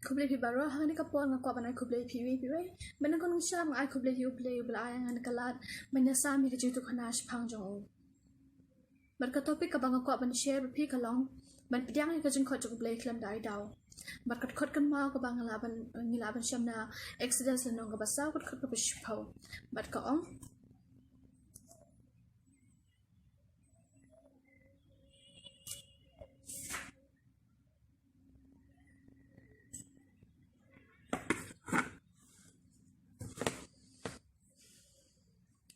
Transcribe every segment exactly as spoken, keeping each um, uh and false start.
Khublei phi baroh, ha kane ka por nga kwah ban ai khublei phi iwei pa iwei. Bad na kane ka por nga ai khublei ïa U Blei uba la ai ïa nga kane ka lad ban ïasam ïa ka jingïathuhkhana shaphang jong u. Bad ka topic kaba nga kwah ban share bad phi ka long ban pdiang ïa ka jingkhot jong U Blei khlem da ai daw. Bad ka dkhot kynmaw kaba nga lah ban, ngi lah ban shem na Exodus lynnong kaba saw, ka dkhot kaba shiphew. Bad ka ong,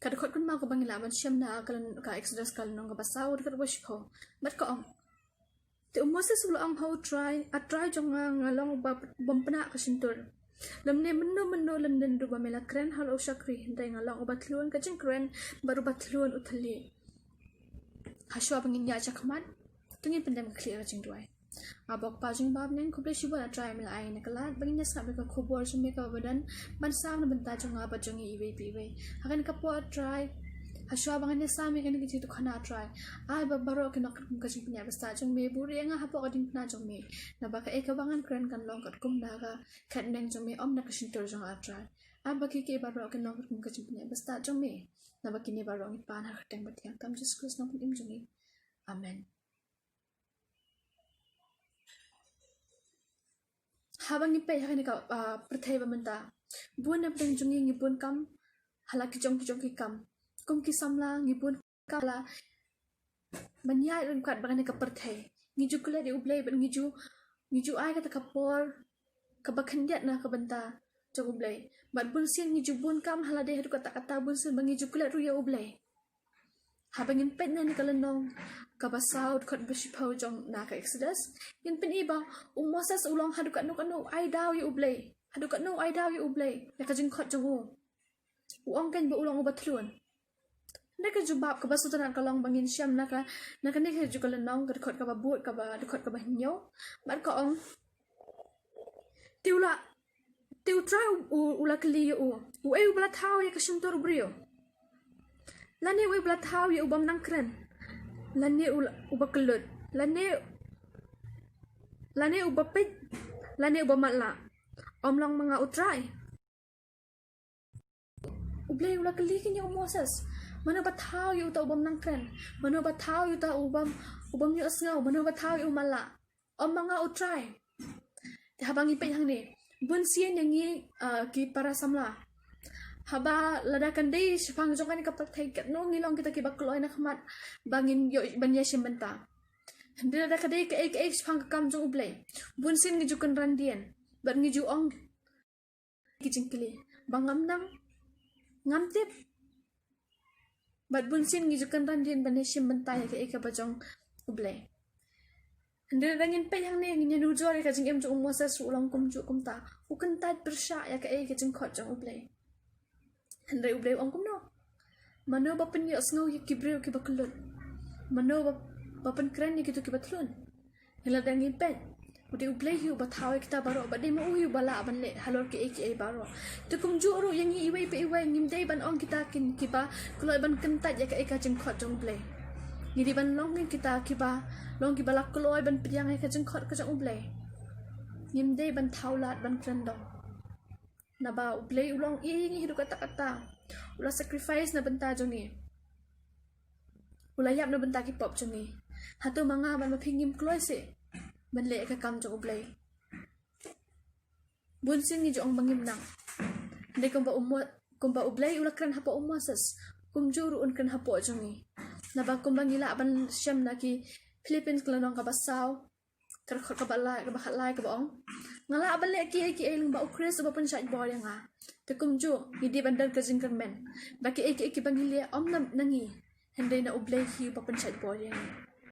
ka dkhot kynmaw kaba ngi lah ban shem na ka lyn-, ka Exodus ka lynnong kaba saw, ka dkhot kaba shiphew. Bad ka ong, te u Moses u la ong ha U Trai, A Trai jong nga, nga long uba bym pnah ka shyntur. Lymne mynno mynno lyndet ruh ba me la kren halor u shakri, hynrei nga long uba thlun ka jingkren bad uba thlun u thylliej. Hashwa ba ngin ïaid shakhmat, to ngin pyndem ka khlieh ka jingduwai. Aba U Kpa jong ngi ba ha bneng, khublei shibun A Trai, me la ai ïa nga kane ka lad ba ngin ïasngap ïa ka khubor jong me kaba don ban sam na bynta jong nga bad jong ngi iwei pa iwei. Ha kane ka por A Trai, hashwa ba ngan ïasam ïa kane ka jingïathuhkhana A Trai, ai ba baroh kin long katkum ka jingpynïaid bastad jong me, buhrieh ïa nga hapoh ka diengphna jong me. Naba kaei kaba ngan kren kan long katkum na ka kyrteng jong me, ym na ka shyntur jong nga A Trai. Ai ba kiei kiei baroh kin long katkum ka jingpynïaid bastad jong me. Naba kine baroh ngi pan ha ka kyrteng bathiang tam Jisu Khrist Nongpynim jong ngi. Amen. Haba ngi peit ha kane ka, ah, pyrthei ba mynta, bun na pdeng jong ngi ngi bun kam ha la ki jong ki jong ki kam. Kum ki samla ngi bun kam ha la ban ïaid ryngkat bad kane ka pyrthei. Ngi ju klet ïa U Blei bad ngi ju, ngi ju ai kata ka por kaba khyndiat na ka bynta jong U Blei. Bad bunsien ngi ju bun kam ha lade haduh katta katta bunsien ba ngi ju klet ruh ïa U Blei. Haba ngin peit na kane ka lynnong kaba saw, dkhot ba shiphew jong na ka Exodus, ngin pyni ba u Moses u long haduh katno katno u ai daw ïa U Blei. Haduh katno u ai daw ïa U Blei ïa ka jingkhot jong u. U ong kein ba u long uba thlun. Hynrei ka jubab kaba sngewtynnat ka long ba ngin shem na ka, na kane ka ju ka lynnong, ka dkhot kaba bud, kaba, dkhot kaba hynñiew. Bad ka ong, te u la, te U Trai u, u, u la kylli ïa u, uei uba la thaw ïa ka shyntur u briew? Lane uei uba la thaw ïa u bym nang kren? Lane u la, uba kyllut? Lane, lane uba peit? Lane uba matlah? Ym long ma nga U Trai? U Blei u la kylli kein ïa u Moses, mano ba thaw ïa uta u bym nang kren? Mano ba thaw ïa uta u bym, u bym ïohsngew? Mano ba thaw ïa u matlah? Ym ma nga U Trai? Te haba ngi peit hangne, bunsien ïa ngi, ah, ki para samla, haba lada kan dei shaphang jong kane ka pyrthei, katno ngi long kita kiba kloi na khmat ba ngin ïoh ban ïashim bynta. Hynrei lada ka dei kaei kaei shaphang ka kam jong U Blei, bunsien ngi ju kynran dien bad ngi ju ong ki jingkylli ba ngam nang, ngam tip. Bad bunsien ngi ju kynran dien ban ïashim bynta ïa kaei kaba jong U Blei. Hynrei lada ngin peit hangne, ngin ïanujor ïa ka jingim jong u Moses ruh u long kumjuh kumta. U kyntait pyrshah ïa kaei ka jingkhot jong U Blei. Hynrei U Blei u ong kumno? Mano ba pynïohsngew ïa ki briew kiba kyllut? Mano ba, ba pynkren ïa kito kiba thlun? Hynrei lada ngin peit, u dei U Blei hi uba thaw ïa kita baroh, bad dei ma u hi uba lah ban leh halor kiei kiei baroh. Te kumjuh ruh ïa ngi iwei pa iwei, ngim dei ban ong kita kin kiba kloi ban kyntait ïa kaei ka jingkhot jong U Blei. Ngi dei ban long kin kita kiba long kiba la kloi ban pdiang ïa ka jingkhot ka jong U Blei. Ngim dei ban thaw lad ban kren dong. Naba U Blei u la ong ïa ngi haduh katta katta. U la sacrifice na bynta jong ngi. U la ïap na bynta ki pop jong ngi. Hato ma nga bad ma phi ngim kloi seh ban leh ka kam jong U Blei? Bunsien ngi ju ong ba ngim nang. Hynrei kumba u Mo-, kumba U Blei u la kren hapoh u Moses, kumjuh ruh un kren hapoh jong ngi. Naba kumba ngi lah ban shem na ki Philippines ka lynnong kaba saw, ka dkhot kaba lai, kaba khatlai kaba ong, nga lah ban leh kiei kiei lyngba U Khrist uba pynshait bor ïa nga. Te kumjuh ngi dei ban don ka jingkyrmen ba kiei kiei kiba ngi leh ym na, na ngi, hynrei na U Blei hi uba pynshait bor ïa ngi.